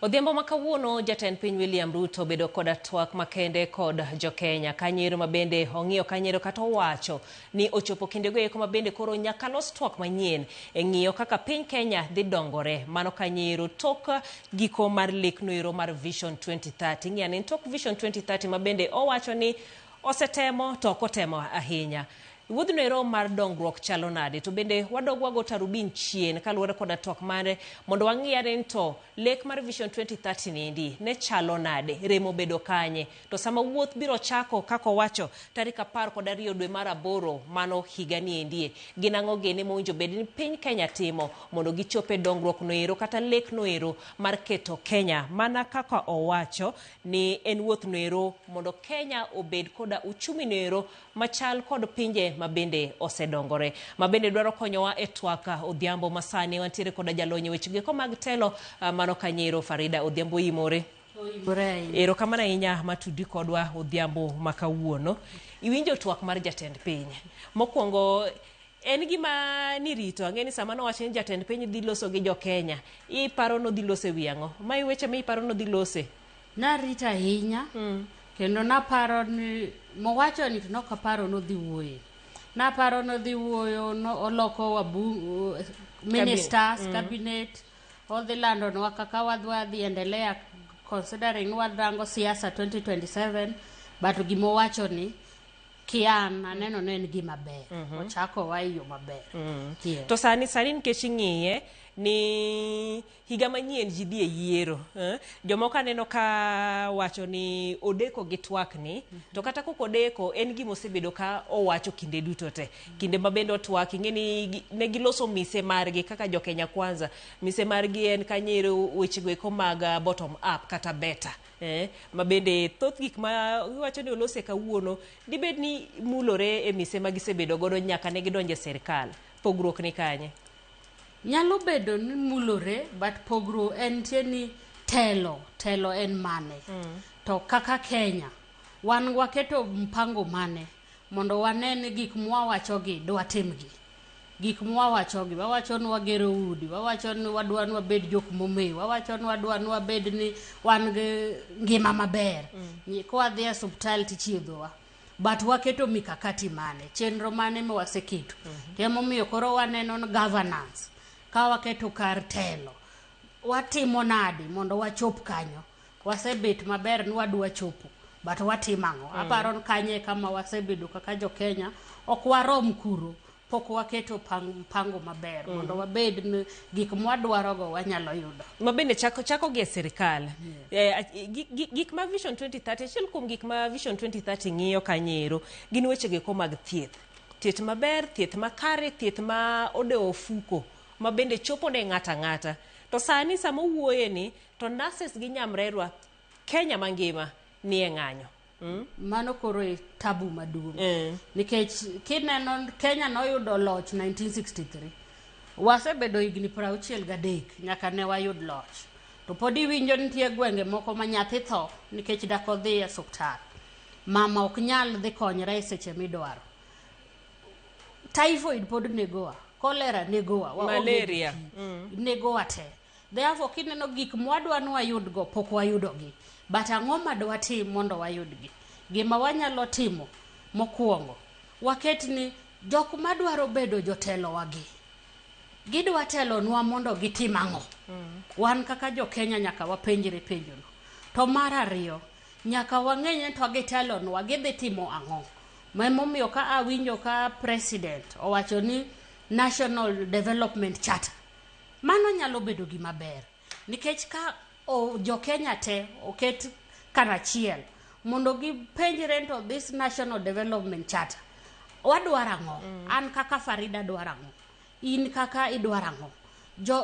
Odhiambo ma kawuono jatend piny William Ruto obedo koda twak makende kod jokenya kanyiero ma bende ong'iyo kanyiero kata owacho ni ochopo kindego eko ma bende koro nyaka los twak manyien e ng'iyo kaka piny Kenya dhi dongore mano kanyiero tok giko mar lekno ero mar Vision 2030. Ing'iyo ni tok Vision 2030 ma bende owacho ni osetemo to ok otemo ahinya. Wuodhno ero mar dongruok chalo nade? To bende wadog wago tarubin chien kaluwore koda twak mare mondo wang'i ane ni to lek mar Vision 2030 niendi ne chalo nade? Rem obedo kanye? To sama wuoth biro chako kaka owacho tarik 12 dwe mar aboro mano higa niendie, gin ang'o gene mowinjo bed ni piny Kenya timo mondo gichop e dongruok noero kata lek noero mar keto Kenya mana kaka owacho ni en wuoth noero mondo Kenya obed koda uchumi noero machal kod pinje ma bende osedongore. Ma bende dwaro konyowa e twak odhiambo masani wantiere koda jalony e weche goeko mag telo mano Kanyero Farida Odhiambo Imore. Erokamano ahinya matudi kodwa odhiambo ma kawuono. Iwinjo twak mar jatend piny. Mokwongo en gima nirito ang'e ni sama nowacho ni jatend piny dhi loso gi jo Kenya, iparo nodhi loso e wi ang'o? Mae weche ma iparo nodhi lose? Narito ahinya kendo naparo ni mowacho ni to nok aparo nodhi wuoye. Naparo nodhi wuoyo no, oloko wabu, ministers, cabinet, odhi landonwa kaka wadwa dhi endelea considering ni warango siasa 2027 but gimowacho ni kian aneno ne en gima ber. Ochako wa e yo maber. Yeah. To sani sani nikech ing'iye ni higa manyien ji dhi e yiero eh? Jomoko aneno ka wacho ni odeko gi twak ni to kata kok odeko en gima osebedo ka owacho kinde duto te kinde ma bende otwak ing'e ni ne giloso mise margi kaka jo Kenya Kwanza mise margi en kanyero wechego eko mag bottom up kata better ma bende thoth gik ma iwacho ni olose kawuono dibed ni mulore e mise ma gisebedo godo nyaka ne gidonjo e sirkal. Pogruok ni kanye? Nyalo bedo ni mulore but pogruok en tie ni telo, telo en mane. To kaka Kenya, wan waketo mpango mane mondo wane ni gik mwawachogi dwatimgi. Gik mwawachogi, wawacho ni wagero udi, wawacho ni wadwa ni wabed jok momew, wawacho ni wadwa ni wabed ni wan gi ngima maber. Kwadhi e osuptal tichiedhowa. But waketo mikakati mane, chenro mane ma waseketo. To emomiyo koro waneno ni governance, ka waketo kar telo, watimo nade mondo wachop kanyo. Wasebet maber ni wadwa chopo, but watimo ang'o? Aparo ni kanye kama wasebedo kaka jo Kenya, ok warom kuro, pok waketo mpango maber mondo wabed ni gik mwadwarogo wanyalo yudo. Ma bende chako chako gi e sirikal. Gik ma Vision 2030, achiel kuom gik ma Vision 2030 ng'iyo kanyero gin weche geko mag thieth. Thieth maber, thieth makare, thieth ma odewo ofuko ma bende chopo ne ng'ato ang'ata. To sani sama owuoye ni to nurses gi nyamrerwa Kenya mangima nie ng'anyo. Mano koro e tabu maduong'. Nikech kineno Kenya noyudo loch 1963. Wasebedo higni 63 nyaka ne wayud loch. To pod iwinjo nitie gwenge moko ma nyathi tho nikech dak odhi e osuptal. Mama ok nyal dhi konyre e seche midwaro. Typhoid pod negowa, cholera negowa, malaria negowa te. Therefore kineno gik mwadwa ni wayudgo pok wayudogi. But ang'o ma dwatim mondo wayudgi? Gima wanyalo timo mokwongo, waket ni jok madwaro bedo jotelo wagi, gidwa telonwa mondo gitim ang'o? Wan kaka jo Kenya nyaka wapenjre penjono. To mar ariyo, nyaka wang'e ni to gitelonwa, gidhi timo ang'o? Emomiyo ka awinjo ka president owacho ni National Development Charter, mano nyalo bedo gima ber. Nikech ka jo Kenya te oket karachiel mondo gipenjre to this National Development Charter wadwaro ang'o? An kaka Farida dwaro ang'o? In kaka idwaro ang'o?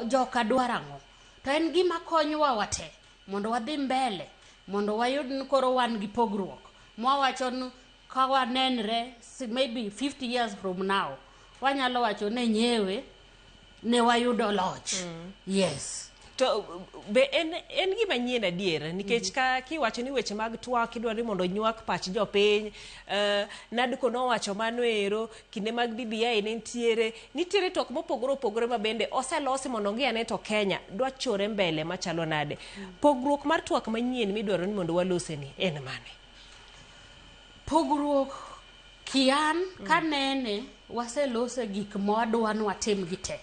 Joka dwaro ang'o? To en gima konyowa wate mondo wadhi mbele mondo wayud ni koro wan gi pogruok. Mwawacho ni ka wanenre maybe 50 years from now wanyalo wacho ni nyewe ne wayudo loch. Yes. To be en gima nyien adier nikech ka kiwacho ni weche mag twak idwaro ni mondo onywak pach jopiny. NADCO nowacho mano ero kinde mag BBI ne nitiere twak mopogore opogore ma bende oselosi mondo ong'i ane to Kenya dwa chore mbele machalo nade. Pogruok mar twak manyien midwaro ni mondo walose ni en mane? Pogruok kian kanene waselose gik mwadwa ni watim gi te.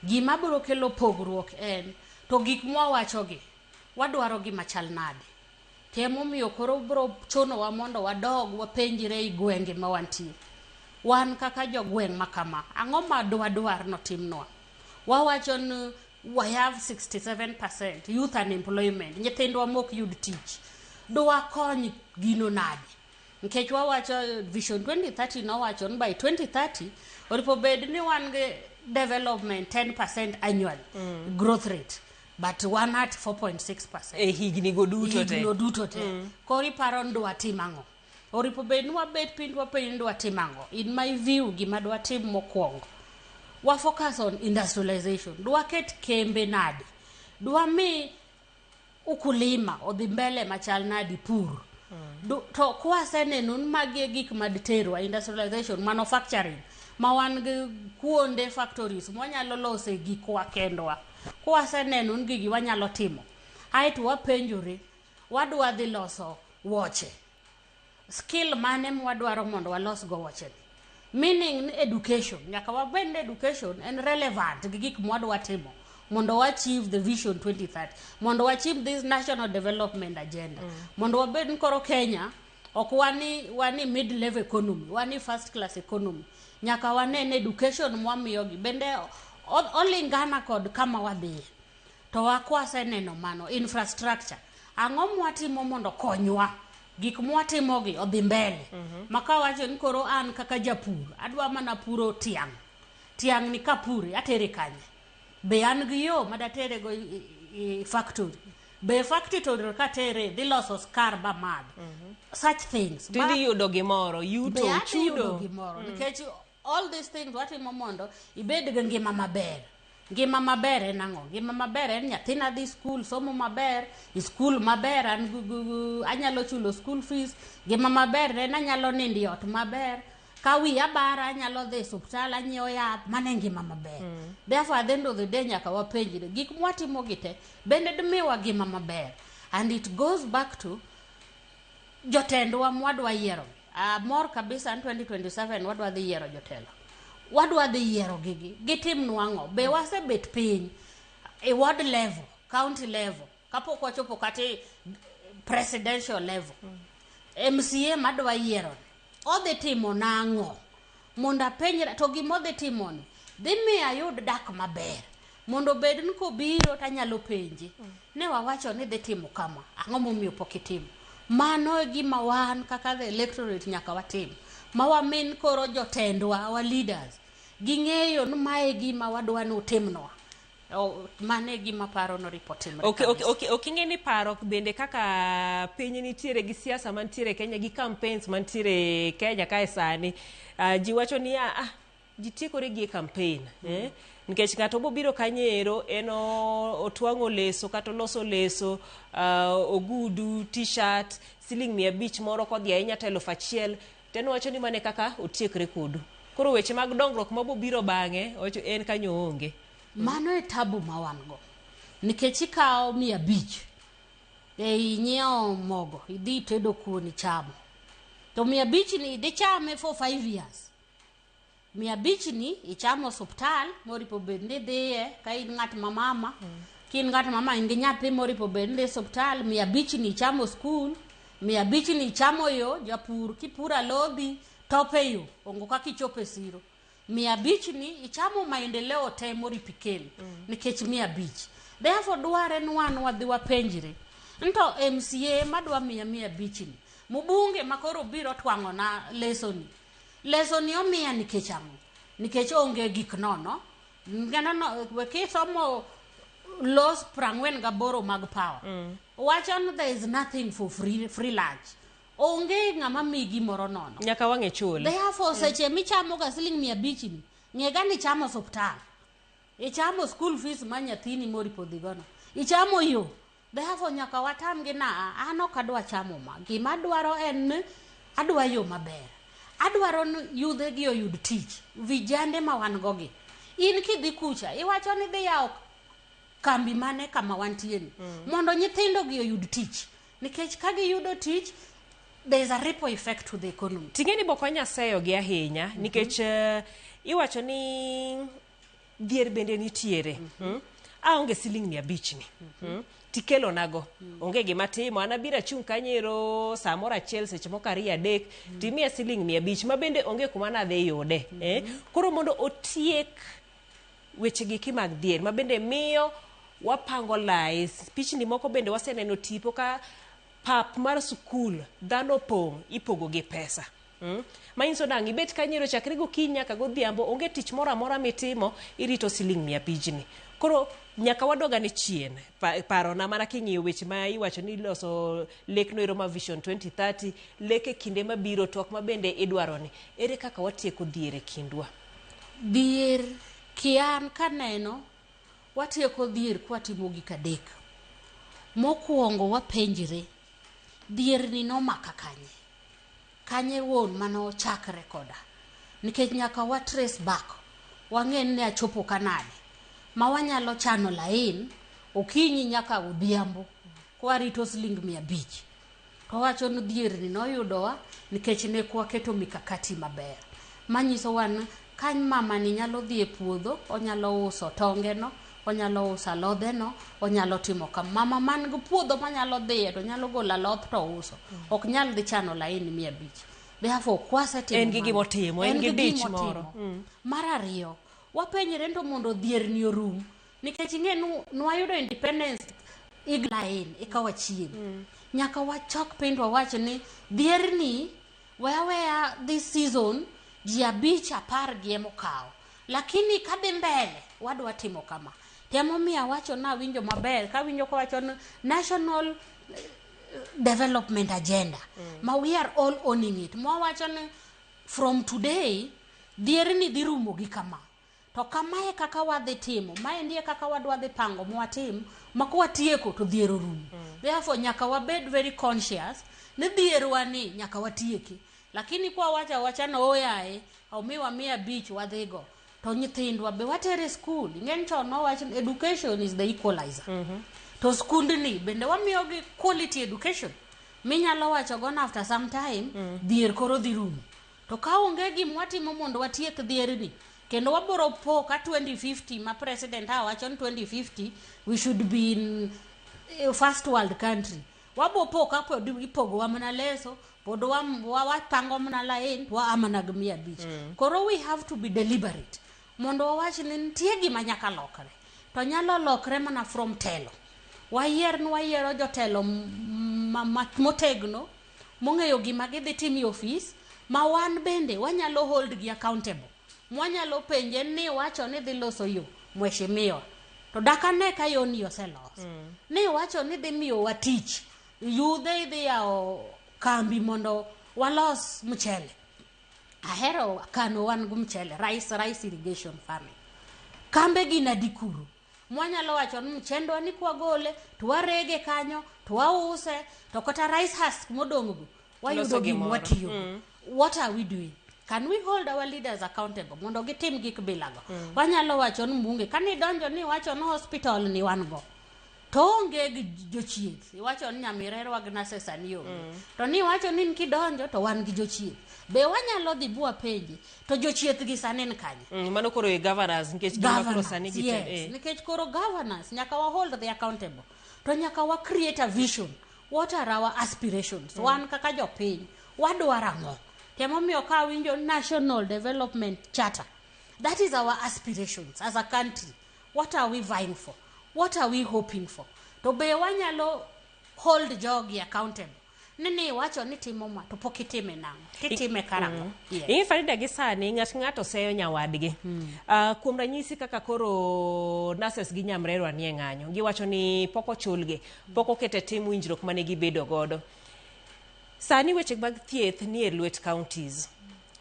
Gima biro kelo pogruok en to gik mwawachogi wadwaro gi machal nade. To emomiyo koro biro chunowa mondo wadog wapenjre ei gwenge ma wantie. Wan kaka jogweng' ma kama, ang'o ma dwadwar notimnwa? Wawacho ni we have 67% youth unemployment, nyithindwa mok yud tich. Dwakony gino nade? Nikech wawacho Vision 2030 nowacho ni by 2030 oripo bed ni wan gi development 10% annual growth rate, but wan at 4.6%. E higni go duto te. Higni go duto te. Koro iparo ni dwa tim ang'o? Oripo bed ni wabet piny wapenj ni dwa tim ang'o? In my view, gima dwa tim mokwongo, wa focus on industrialization. Dwa ket kembe nade? Dwa mi ukulima odhi mbele machal nadi pur? To kwaseneno ni magi e gik maditerwa industrialization, manufacturing, ma wan gi kuonde factories mwanyalo lose gikwa kendwa. Kwaseneno ni gigi wanyalo timo, aeto wapenjore, wadwa dhi loso wuoche. Skill mane mwadwaro mondo walos go wuoche ni? Meaning ni education, nyaka wabed ni education en relevant gi gik mwadwa timo mondo wa achieve the Vision 2030, mondo wa achieve this national development agenda. Mondo wabed ni koro Kenya ok wani mid level economy, wani first class economy. Nyaka wane ni education mwamiyogi bende olingana kod kama wadhiye. To wakwaseneno mano infrastructure, ang'o mwatimo mondo konywa gik mwatimogi odhi mbele? Ma kawacho ni koro an kaka japur adwa mana puro tiang', tiang' ni kapure atere kanye? Be an gi yo madatere go i factory? Be factory to katere dhi loso skar ba madh? Such things. To idhi yudo gimoro, yuto, Be adhi yudo chudo. gimoro? Nikech all these things watimo mondo ibed gi ngima maber. Ngima maber en ang'o? Ngima maber en nyathina dhi skul, somo maber, i skul maber, an anyalo chulo school fees. Ngima maber en anyalo nindo e ot maber. Ka wiya bara anyalo dhi e osiptal anyiewo yath, mano e ngima maber. Therefore at the end of the day nyaka wapenjre gik mwatimo gi te bende dimiwa ngima maber. And it goes back to jotendwa mwadwa yiero. Amor kabisa ni 2027 wadwa dhi yiero jotelo. Wadwa dhi yiero gigi. Gitimnwa ang'o? Be wasebet piny e ward level, county level, kapok wachopo kata e presidential level. MCA madwa yiero odhi timo nang'o? Mondo apenjra to gima odhi timo ni dhi miyo ayud dak maber. Mondo obed ni kobiro tanyalo penje. Ne wawacho ni dhi timo kama, ang'o momiyo pok itimo? Mano e gima wan kaka the electorate nyaka watim. Ma wamin koro jotendwa, our leaders, ging'eyo ni mae gima wadwa ni utimnwa. Mano e gima paro noripo timre kabisa. Ok ing'e ni paro bende kaka piny nitiere gi siasa mantiere Kenya gi campaigns mantiere Kenya kae sani. Ji wacho ni ji tiekore gi e campaign. Nikech ng'ato bobiro kanyo ero en otwang'o leso kata oloso leso, ogudu, t-shirt, siling 500 moro kodhi ahinya to 1000, to en owacho ni mane kaka otiekre kodu. Koro weche mag dongruok mabobiro bang'e, owacho en kanyo onge. Mano e tabu ma wan go. Nikech ikawo 500, inyiewo mogo, idhi itedo kuon ichamo. To 500 ni idhi chame for 5 years. 500 ni ichamo osuptal, moripo bed ni idhiye ka in ng'at ma mama. Ka in ng'at mama in gi nyathi moripo bed ni idhi osuptal, 500 ni ichamo skul, 500 ni ichamo yo, japur kipuro alodhi, tope yo, ongo kaka ichopo e siro. 500 ni ichamo maendeleo te moripo ikel, nikech 500. Therefore dware ni wan wadhi wapenjre. Nto MCA madwa miya 500 ni, mbunge makoro biro twang'o na leso ni. Leso ni omiya nikech ang'o? Nikech onge gik nono. Ng'ano no, we kisomo laws 48 mag power. Wacho ni there is nothing for free, free lunch. Onge ng'ama miyi gimoro nono. Nyaka wang'e chul. Therefore, seche michamo ga siling 500 ni, ng'e ga ni ichamo osuptal. Ichamo school fees ma nyathini moripo dhi gono. Ichamo yo. Therefore nyaka watamgi na an ok adwa chamo ma. Gima adwaro en ni adwa yo maber. Adwaro ni yudhe gi oyud tich. Vijande ma wan go gi. In kidhi kucha, iwacho ni dhi yawo kambi mane kama wantie ni. Mondo nyithindo gi oyud tich. Nikech ka giyudo tich, there is a ripple effect to the economy. Ting'e ni bok wanya seyo gi ahinya nikech iwacho ni dhier bende nitiere. Aonge siling 500 ni. Tikelo nago. Onge gima timo, an abiro achung' kanyero samoro achiel seche moko ariyo adek, timiya siling 500 ma bende onge kuma nadhi yude. Koro mondo otiek weche gi mag dhier ma bende miyo wapango lai pichni moko bende waseneno tipo ka pap mar sukul dhano opong' ipogo gi pesa. Manyiso nang'o ibet kanyo chakre gokinyi nyaka godhiambo onge tich moro amora mitimo irito siling 500 ni. Koro nyaka wadog ane chien parona mana king'iyo weche ma iwacho ni iloso lekno ero ma Vision 2030 leke kinde mabiro twak ma bende idwaro ni ere kaka watieko dhier e kindwa. Dhier kian kaneno watieko dhier kwatimo gik adek. Mokwongo wapenjre dhier ni nomaka kanye? Kanye wuon mane ochakre koda? Nikech nyaka wa trace back wang'e ni achopo kanade ma wanyalo chano lain okinyi nyaka odhiambo kwarito siling 500. To wacho ni dhier ni noyudowa nikech ne kwaketo mikakati maber. Manyiso wan ka mama ni nyalo dhi e puodho, onyalo uso tonge no, onyalo uso alodhe no, onyalo timo kama. Mama man gi puodho manyalo dhiye to nyalo golo aloth to uso. Ok nyal dhi chano lain 500. Therefore kwasetimo En gi gima otimo, en gi dich moro. Mar ariyo, wapenjre to mondo dhier ni orum. Nikech ing'e nwayudo independence ig lain eka wachiem. Nyaka wachok piny to wawach ni dhier ni weya this season ji 5 10 gi emokawo. Lakini kadhi mbele wadwa timo kama. Emomiyo awacho nawinjo maber kawinjo kawacho ni national development agenda. Ma we are all owning it. Mwawacho ni from today dhier ni dhi rumo gi kama. To kamae kaka wadhi timo, maendi e kaka wadwa dhi pango mwatim, ma kwatieko to dhier orumo. Therefore nyaka wabed very conscious ni dhierwa ni nyaka watieki. Lakini kwa wacha wacha no oyaye, omiwa 500 wadhigo. To nyithindwa be watere school. Ing'e chon nowach ni education is the equalizer. To skundni bende wamiyogi quality education. Minyalo wacho gone after some time, dhier koro dhi rumo. To ka onge gima watimo mondo watiek dhierni, kendo waboro po ka 2050 ma president awacho ni 2050 we should be in first world country. Wabo po ka pod ipogowa mana leso, pod wapango mana lain, to waa mana gi 500. Koro we have to be deliberate. Mondo wawach ni nitie gima nyaka lokre. To nyalo lokre mana from telo. Wayier ni wayiero jotelo motegno, mong'eyo gima gidhi timo e ofis, ma wan bende wanyalo hold gi accountable. Mwanyalo penje ni wacho ni dhi loso yo, mheshimiwa. To dak ane ka yo ni oselos. Ni wacho ni dhi miyowa tich. Yudhe idhi yawo kambi mondo walos mchele. Ahero kano wan gi mchele, rice irrigation farming. Kambe gin adi kuro? Mwanyalo wacho ni mchendwa ni kwagole, to warege kanyo, to wause, to kata rice husk modong' go, wayudo gima watiyogo. What are we doing? Can we hold our leaders accountable mondo gitim gik bilago? Wanyalo wacho ni mbunge, kanidonjo ni wacho ni hospital ni wan go. To onge gi jochieth. Iwacho ni Nyamirerwa gi nurses sani onge. To ni iwacho ni kidonjo to wan gi jochieth. Be wanyalo dhi bwa penje to jochieth gi sani ni kanye? Mano koro e governors nikech gima koro sani gi yes, nikech koro governors nyaka wa hold the accountable. To nyaka wa create a vision. What are our aspirations? Wan kaka jopiny wadwaro ang'o? Emomiyo ka winjo National Development Charter, that is our aspirations as a country. What are we vying for? What are we hoping for? To be wanyalo hold jogi accountable. Nini wacho ni timo ma to pok itime nang'o? Titime karang'o? Yes. Ing'e Farida gi sani ng'ato seyo nyawadgi. Kuom ranyisi kaka koro nurses gi Nyamrerwa nie ng'anyo. Giwacho ni pok ochulgi, pok okete tim winjruok mane gibedo godo. Sani weche mag thieth nie lwet counties.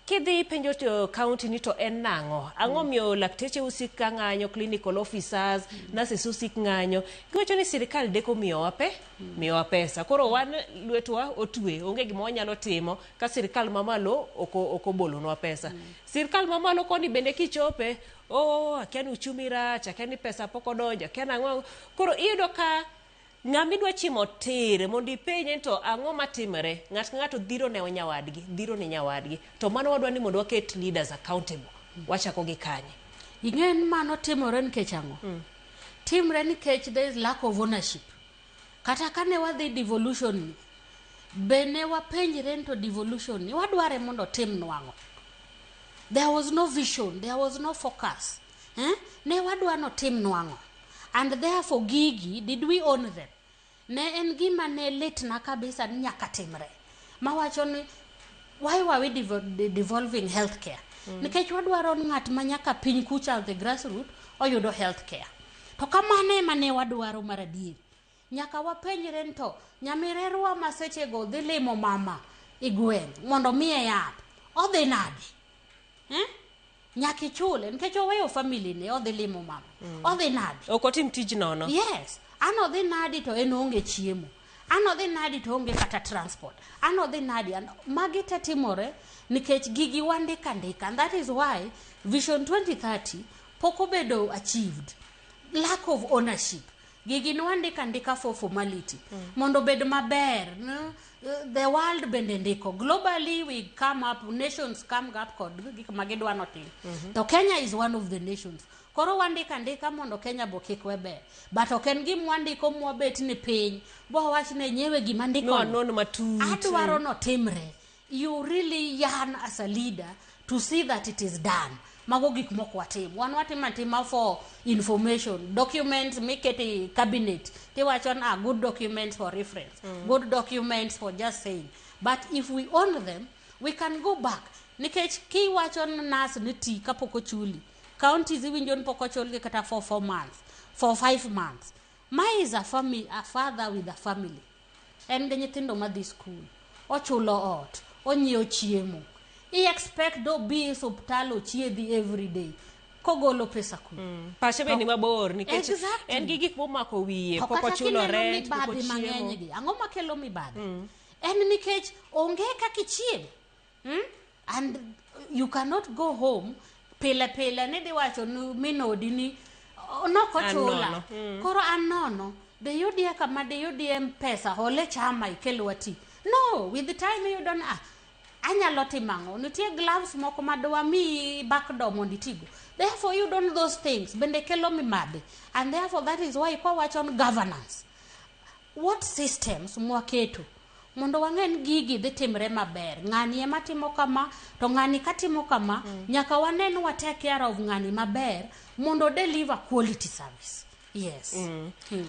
Kidhi ipenjo to county ni to en nang'o? Ang'o miyo lakteche usik ka ng'anyo, clinical officers, nurses usik ng'anyo? Giwacho ni sirikal deko miyowa pe, miyowa pesa. Koro wan lwetwa otwe, onge gima wanyalo timo ka sirikal mamalo ok obolonwa pesa. Sirikal mamalo koni bende kichope, oh, akia ni uchumi rach, akia ni pesa pok odonjo, akia nang'o. Koro iyudo ka ng'ama idwa chimo tir mondo ipenje to ang'o matimore, ng'at ka ng'ato dhiro ne nyawadgi, dhiro ne nyawadgi. To mano wadwa ni mondo waket leaders accountable. Wachako gi kanye? Ing'e ni mano timore nikech ang'o? Timre nikech there is lack of ownership. Kata kane wadhi devolution ni, be ne wapenjre ni to devolution ni wadware mondo otimnwa ang'o? There was no vision, there was no focus. Eh? Ne wadwa notimnwa ang'o? And therefore gigi, did we own them? Ne en gima ne litna kabisa ni nyaka timre. Mawacho ni why were we devolving healthcare? Nikech wadwaro ni ng'at ma nyaka piny kucha, the grassroot, oyudo healthcare. To kamano ema ne wadwaro mar adier. Nyaka wapenjre ni to nyamirerwa ma sechego dhi limo mama e gweng' mondo miye yath, odhi nade? Eh? Nyaka ichule nikech oweyo family ne odhi limo mama. Odhi nade? Ok otim tij nono. Yes. An odhi nadi to en onge chiemo. An odhi nadi to onge kata transport. An odhi nadi. An, magi te timore nikech gigi wandika andika. And that is why Vision 2030 pok obedo achieved. Lack of ownership. Gigi nwandika andika for formality. Mondo obed maber. No? The world bende ndiko. Globally we come up, nations come up kod gik ma gidwa notim. To Kenya is one of the nations. Koro wandika andika mondo Kenya bo kik we ber. But ok en gima wandiko mwabet ni piny. Bo wawach ne nyewe gima ndiko. Nwanon matut. Adwaro notimre. You really yearn as a leader to see that it is done. Mago gik mok watim. Wan watimo atima for information. Documents mikete e cabinet. Tiwacho ni ah, good documents for reference. Good documents for just saying. But if we own them, we can go back. Nikech kiwacho ni nurse ni ti kapok ochuli. Counties iwinjo ni pok ochulgi kata for 4 months, for 5 months. Ma is a family, a father with a family. En gi nyithindo madhi school. Ochulo ot, onyiewo chiemo. I expect do bi e osiptal ochiedhi every day. Kogolo pesa ku. Pache be ni mabor nikech en gi gik momako wiye, To pok kata ochulo kineno rent, pok mibadhi mang'eny ochiemo. gi, ang'o makelo mibadhi? En nikech onge kaka ichiem. And you cannot go home pile pile ni dhi wacho ni min odi ni "Oh, nok ochula." An nono. Koro an nono. Diyudie kama diyudie pesa hole chama ikel wati. No, with the time iyudo ni ah, anyalo timo ang'o? Nitie gloves moko ma dwamiyi back door mondo itigo. Therefore you don't those things bende kelo mibadhi. And therefore that is why kwawacho ni governance, what systems mwaketo mondo wang'e ni gigi dhi timre maber ng'ani ema timo kama to ng'ani katimo kama nyaka wane ni wa take care of ng'ani maber mondo deliver quality service, yes.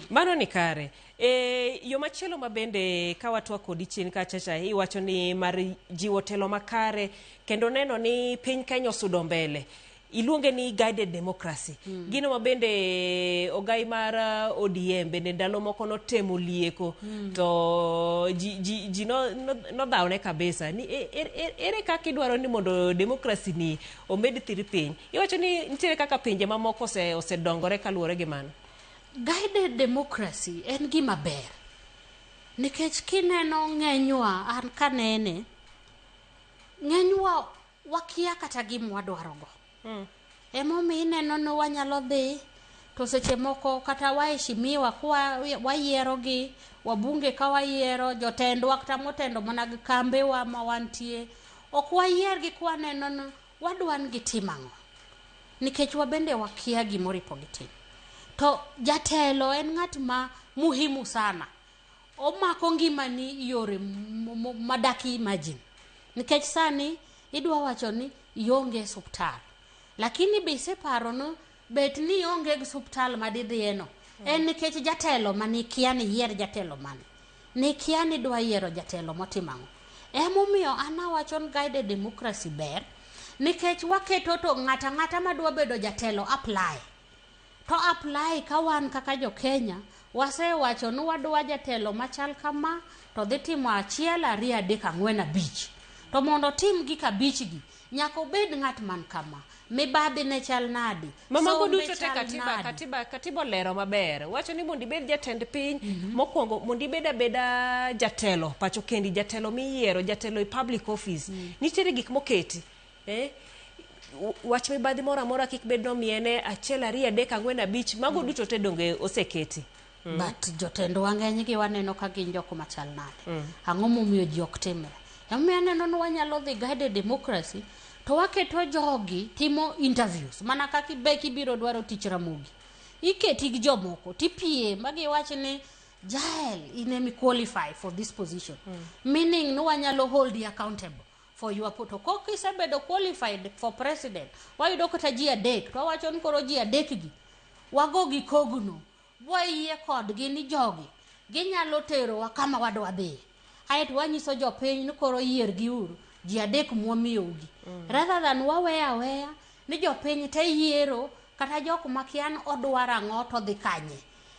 Mano ni kare. E, yo machielo ma bende ka watwa kodi chien kachacha iwacho ni mar jiwo telo makare kendo neno ni piny Kenya osudo mbele. Iluonge ni guided democracy. Gino ma bende ogai mar ODM bende ndalo moko notemo lieko to ji nodhawne kabisa ni ere kaka idwaro ni mondo democracy ni omed thir piny. Iwacho ni nitiere kaka pinje mamoko osedongore kaluwore gi mano. Guided democracy en gima ber nikech kineno ng'enywa, an kanene ng'enywa wakia kata gima wadwarogo. Emomiyo ineno ni wanyalo dhi to seche moko kata waheshimiwa kwa wayiero gi wabunge ka wayiero jotendwa kata motendo mana gi kambewa ma wantie ok wayiergi kwaneno ni wadwa ni gitim ang'o nikech wabende wakia gimoripo gitim. To jatelo en ng'at ma muhimu sana, omako ngimani yore madak imagine nikech sani idwa wacho ni ionge osuptal lakini be iseparo ni bet ni ionge gi osuptal madidhiye no en nikech jatelo manikia ni yier jatelo mane nikia ni idwa yiero jatelo motimo ang'o. Emomiyo an awacho ni guided democracy ber nikech waketo to ng'ata ng'ata madwa bedo jatelo apply to apply ka wan kaka jo Kenya wasewacho ni wadwa jatelo machal kama to dhi timo achiel ariyo adek ang'wen abich to mondo otim gik abich gi. Nyaka obed ng'at man kama. Mibadhi ne chal nadi? Ma mago Sombe duto te chal katiba, nadi? katiba olero maber. Wacho ni mondo ibed jatend piny, mokwongo mondo ibed abeda jatelo pacho kendi, jatelo miyiero, jatelo e public office. Nitiere gik moketi. Wach mibadhi moro amora kik bed nomiene 1 2 3 4 5 mago duto te donge oseketi. But jotendwa ng'enygi waneno ka gin jok machal nade. Ang'o momiyo ji ok timre? Emomiyo aneno ni wanyalo dhi guided democracy to waketo jogi timo interviews mana kaka ibe kibiro dwaro tich Ramogi. Iketi gi jomoko tipiem ma giwach ni Jael in emi qualify for this position. Meaning ni wanyalo hold you accountable for your to kok isebedo qualified for president wayudo kata ji 3 to wawacho ni koro ji 3 gi wago gi kogno wayie kodgi ni jogi ginyalo terowa kama wadwa dhiye. Aeto wanyiso jopiny ni koro yier gi uru ji 3 mwamiyougi. Rather than waweya aweya ni jopiny te yiero kata jok makia ni odwaro ang'o to dhi kanye.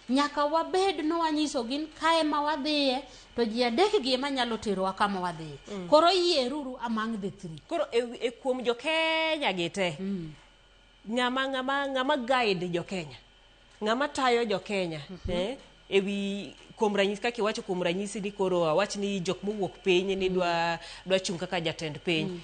Nyaka wabed ni wanyiso gin kae ma wadhiye to ji 3 gi ema nyalo terowa kama wadhiye. Koro yieruru among the 3. Koro e kuom jo Kenya gi te, ng'ama guide jo Kenya, ng'ama tayo jo Kenya, ewi kuom ranyisi kaka iwacho kuom ranyisi ni koro awach ni jok mowuok piny ni dwa chung' kaka jatend piny.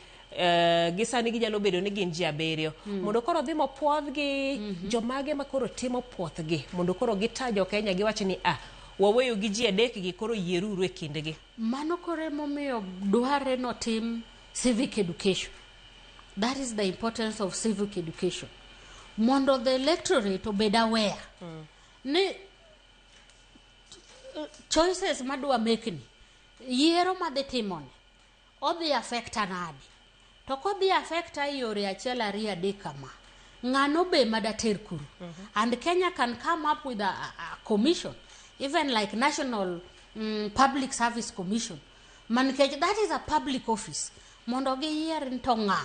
Gi sani ginyalo bedo ni gin ji 7. Mondo koro dhi mopuodhgi, jomage ma koro timo puothgi mondo koro gita jo Kenya giwach ni waweyo gi ji 3 gi koro yieruru e kindgi. Mano koro emomiyo dware notim civic education. That is the importance of civic education. Mondo the electorate obed aware ni choices madwa make ni, yiero madhi timoni, odhi affecta nade? To kodhi affecta e yore 1 2 3 kama, ng'ano be madater kuro? And Kenya can come up with a commission, even like National Public Service Commission. Manikech that is a public office. Mondo giyier ni to ng'a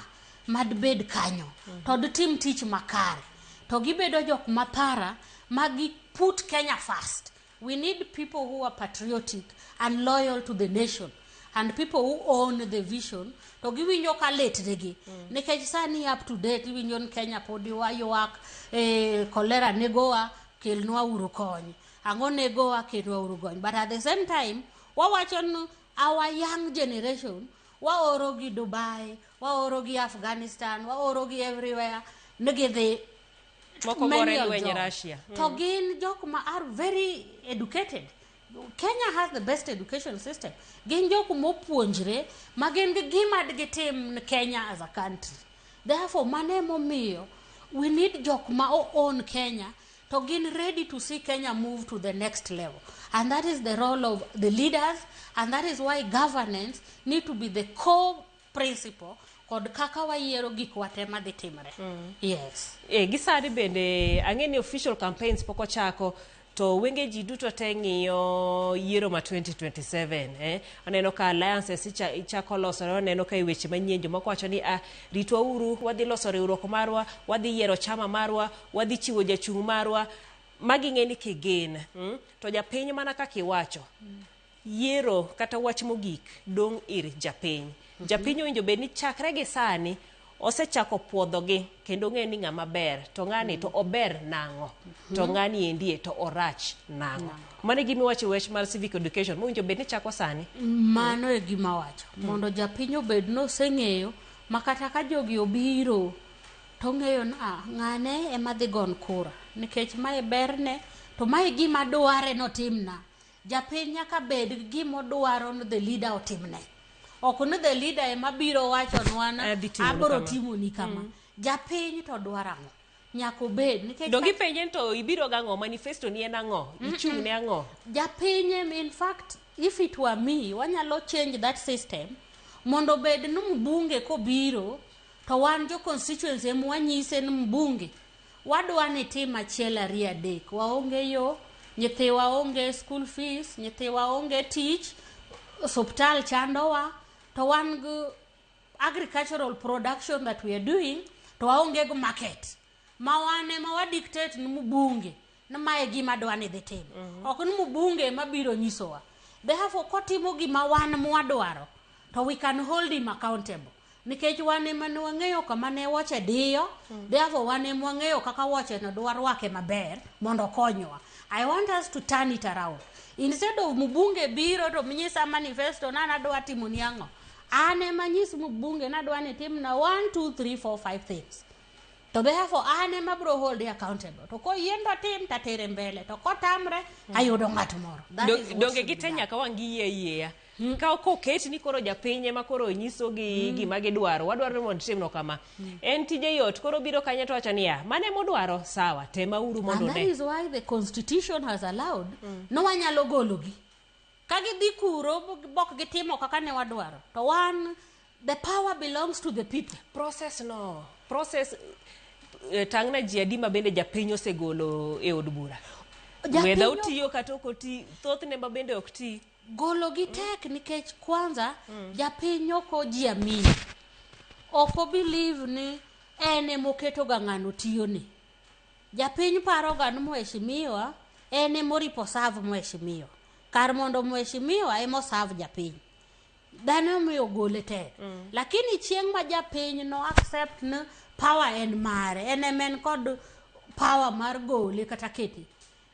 madbed kanyo, to gitim tich makare, to gibedo jok mathara ma gi put Kenya first. We need people who are patriotic and loyal to the nation and people who own the vision. To giwinjo ka lit negi. Nikech sani up to date iwinjo ni Kenya podi waywak, cholera negowa, kelnwa uru kony. Ang'o negowa, kelnwa uru kony. But at the same time, wawacho ni our young generation, waoro gi Dubai, waoro gi Afghanistan, waoro gi everywhere, ni gidhi Moko gore manual lweny job. Russia. To gin jok ma are very educated. Kenya has the best education system. Gin jok mopuonjre ma gin gi gima digitim ne Kenya as a country. Therefore, mano emomiyo we need jok ma o own Kenya to gin ready to see Kenya move to the next level. And that is the role of the leaders, and that is why governance need to be the core principle kod kaka wayiero gik wate madhi timre. Yes. Gi sani bende ang'e ni official campaigns pok ochako to wenge ji duto te ng'iyo yiero ma 2027. Aneno ka alliances ichako losore, aneno ka e weche manyien jomoko wacho ni ritwa uru, wadhi loso riwruok marwa, wadhi yiero chama marwa, wadhi chiwo jachung' marwa. Magi ng'e ni kigen. To japiny mana kaka iwacho, yiero kata wach mogik dong' ir japiny. Japiny owinjo bed ni chakre gi sani osechako puodhogi kendo ng'e ni ng'ama ber to ng'ani to ober nang'o to ng'ani endie to orach nang'o. Mano e gima iwacho e wach mar civic education mowinjo bed ni chako sani. Mano e gima wacho. Mondo japiny obed ni oseng'eyo ma kata ka jogi obiro to ong'eyo ni ng'ane ema dhi gon kura nikech mae berne to mae gima dware notimna. Japiny nyaka bed gi gima odwaro ni the leader otimne. Ok ni the leader ema biro wachonwa ni Adhi timoni abiro kama. timoni kama. Japiny to dwaro ang'o? Nyaka obed nikech Donge ipenje ni to ibiro gang'o? Manifesto ni en ang'o? Ichung' ne ang'o? Japiny in fact, if it were me, wanyalo change that system mondo obed ni mbunge kobiro to wan jo constituency ema wanyise ni mbunge wadwa ni tim 1 2 3, waonge yo, nyithiwa onge school fees, nyithiwa onge tich, osuptal chandowa, to wan gi agricultural production that we are doing to waonge gi market ma wan ema wa dictate ni mbunge ni mae gima dwa ni dhi tim. Ok ni mbunge ema biro nyisowa. Therefore, kotimo gima wan mwadwaro to we can hold him accountable. Nikech wan ema ne wang'eyo kama ne wuoche diyo, therefore wan ema wang'eyo kaka wuoche no dwarwake maber mondo okonywa. I want us to turn it around. Instead of mbunge biro to nyisa manifesto na nadwa timo ni ang'o. An ema nyis mbunge nadwa ni timna 1 2 3 4 5 things. To therefore an ema bro hold accountable. To koyie to tim tatere mbele. To kotamre ayudo ng'at moro. That is what Donge should be gite done. nyaka wang' giyie ayieya. Ka koket ni koro japiny ema koro nyiso gi gima gidwaro, wadwaro ni mondo itimno kama. En tije yot, koro biro kanyo to wacho niya, mane modwaro, sawa, tema uru mondo And that une. is why the constitution has allowed no wanyalo gologi. Ka gidhi kuro bok gitimo kaka ne wadwaro. To wan the power belongs to the people. Process no, process tang'na ji adi ma bende japiny osegolo e od bura. Japiny Whether otiyo kata ok oti, thothne ma bende ok ti. Golo gi tek nikech kwanza japiny ok ojiamini. Ok o believe ni en emoketo ga ng'ano tiyone. Japiny paro ga ni mheshimiwa en emoripo serve mheshimiwa. Kar mondo mheshimiwa emo serve japiny. Dhano omiyo gole tek. Lakini chieng' ma japiny no accept ni power en mare, en ema en kod power mar gole kata kete.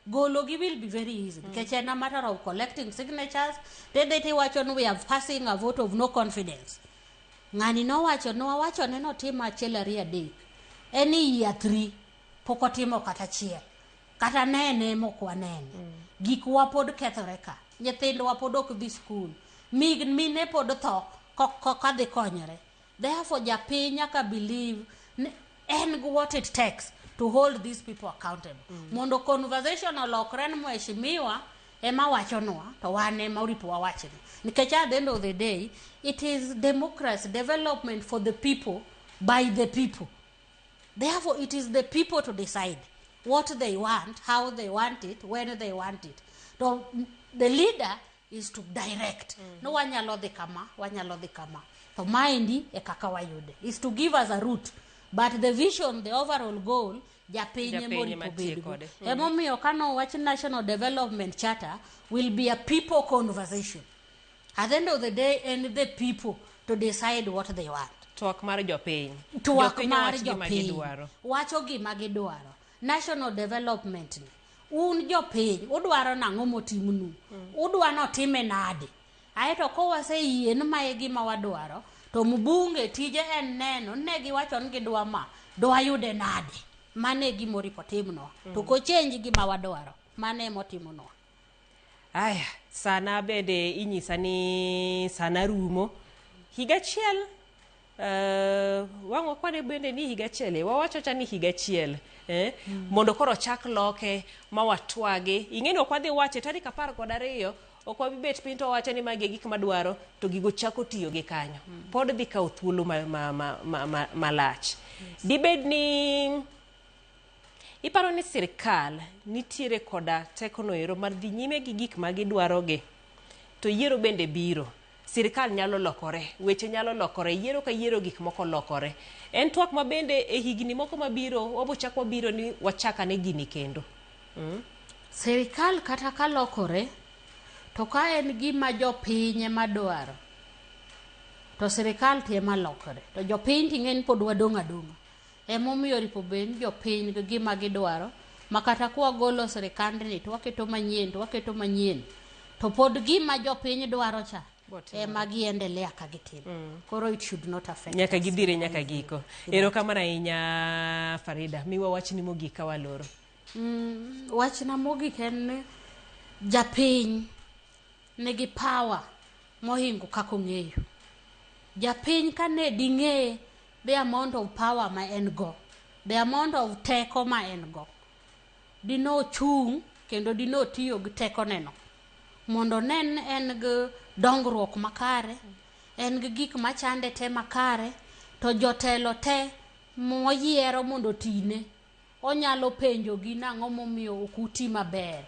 Golo gi will be very easy nikech en a matter of collecting signatures. Tidhi tiwacho ni we are passing a vote of no confidence. Ng'ani nowacho nowacho ne notimo achiel ariyo adek. En year 3 pok otimo kata achiel. Kata nene mok wanene. Gikwa pod kethore ka. Nyithindwa pod ok dhi skul. Mine pod tho kadhi konyore. Therefore japiny nyaka believe ni en gi what it takes to hold these people accountable. Mondo conversation olokre ni mheshimiwa ema wachonwa to wan ema oripo wawachne. Nikech at the end of the day, it is democracy, development for the people, by the people. Therefore, it is the people to decide what they want, how they want it, when they want it. So the leader is to direct. No wanyalo dhi kama, wanyalo dhi kama. To maendi e kaka wayude. Is to give us a route. But the vision, the overall goal, japiny Japiny ema oripo ema tie bedgo. kode. Emomiyo kano wach National Development Charter will be a people conversation. At the end of the day, and the people to decide what they want. Twak mar jopiny. Twak Jopiny mar owach gima jopiny gidwaro. wacho gima gidwaro. National development ni. Un jopiny, udwaro nang'o motimnu? Udwa notime nade? Aeto kowaseyie ni mae gima wadwaro, to mbunge tije en neno ne giwacho ni gidwa ma, dwayude nade? Mano e gima oripo timnwa. To kochenj gima wadwaro, mano emotimonwa. Aya, sana bende inyisa ni sana rumo. Higa achiel, wang' wakwane bende ni higa achiel, wawacho cha ni higa achiel. Mondo koro chak loke ma watwagi. Ing'e ni ok wadhi wache tarik 12, ok wabi bet piny to wawacho ni magi e gik madwaro, to gigo chako tiyo gi kanyo. Pod dhi kawo thuolo malach. Dibed ni iparo ni sirikal nitiere koda teko no ero mar dhi nyime gi gik ma gidwarogi, to yiero bende biro. Sirikal nyalo lokore, weche nyalo lokore, yiero ka yiero gik moko lokore. En twak ma bende e higni moko mabiro, wabo chak wabiro ni wachak ane gini kendo. Sirikal kata ka lokore, to ka en gima jopiny ema dwaro, to sirikal to ema lokore. To jopiny ting'e ni pod wadong' adong'a. Emomiyo oripo bed ni jopiny gi gima gidwaro, ma kata kwagolo sirikandni to waketo manyien, to waketo manyien, to pod gima jopiny dwaro cha ema giendelea ka gitimo. Koro it should not affect Nyaka us. gidhire nyaka giko. Erokamano ahinya Farida. Miwa wachni mogik ka waloro. Wachna mogik en ni japiny nigi power mohingo kaka ong'eyo. Japiny kane ding'e the amount of power ma en go, the amount of teko ma en go, dino chung' kendo dino tiyo gi tekoneno mondo nen en gi dongruok makare, en gi gik machande te makare, to jotelo te moyiero mondo otine onyalo penjogi nang'o momiyo ok uti maber,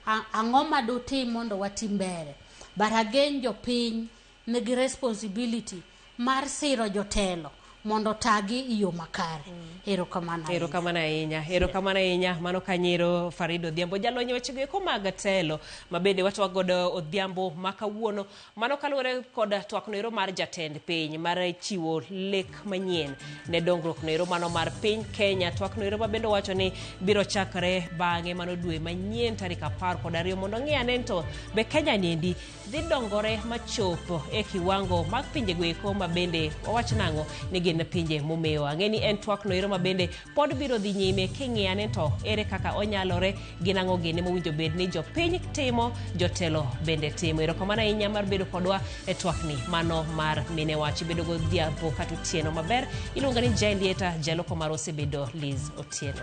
ang'o madutim mondo wati mbele. But again jopiny nigi responsibility mar siro jotelo mondo otagi e yo makare. Erokamano ahinya. Erokamano ahinya. Erokamano ahinya. Mano kanyero Farida Odhiambo, jalony e wechego eko mag telo, ma bende watwak godo odhiambo ma kawuono. Mano kaluwore kod twak noero mar jatend piny mar chiwo lek manyien ne dongruok noero mano mar piny Kenya. Twak noero ma bende owacho ni biro chakre bang'e mano dwe manyien tarik 12 mondo ong'i ane to be Kenya niendi dhi dongore machop e kiwango mag pinjego eko ma bende wawach nang'o ni gin pinje momewo. Ang'e ni en twak noero ma bende pod biro dhi nyime king'iyo ane to ere kaka onyalore, gin ang'o gini mowinjo bed ni jopiny timo, jotelo bende timo. Erokamano ahinya mar bedo kodwa e twakni mano mar mine wach. Ibedo godhiambo kata otieno maber. Iluonga ni Jael Lieta, jaloko mar osebedo Liz Otieno.